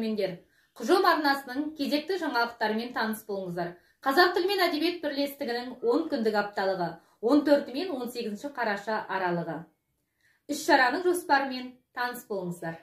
Көрермендер, Құжом арнасының кезекті жаңалықтарымен таныс болыңыздар. Қазақ тілі мен әдебиет бірлестігінің 10 күндік апталығы, 14 мен 18 қараша аралығы. Іс-шараның жоспарымен таныс болыңыздар.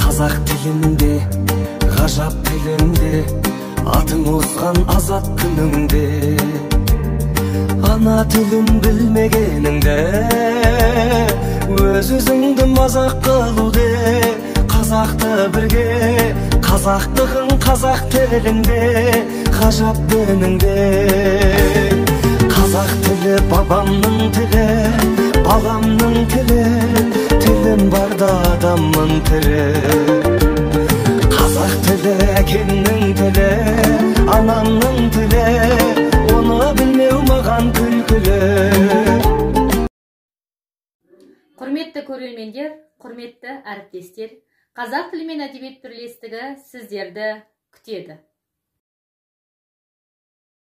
Қазақ тілінде, ғажап тілінде, атың озған азат күніңде. Ана тілін білмегеніңде, өз-өзіңді мазақ қылуде. Қазақты бірге, қазақтығың қазақ тілінде, ғажап дініңде. Қазақ тілі бабамның тілі, баламның тілі, тілім барда адаммын тірі. Қазақ тілі әкемнің тілі, анамның тілі, оны білмеу маған күлкілі. Құрметті көрермендер, құрметті әріптестер, Қазақ тілі мен әдебиет бірлестігі сіздерді күтеді.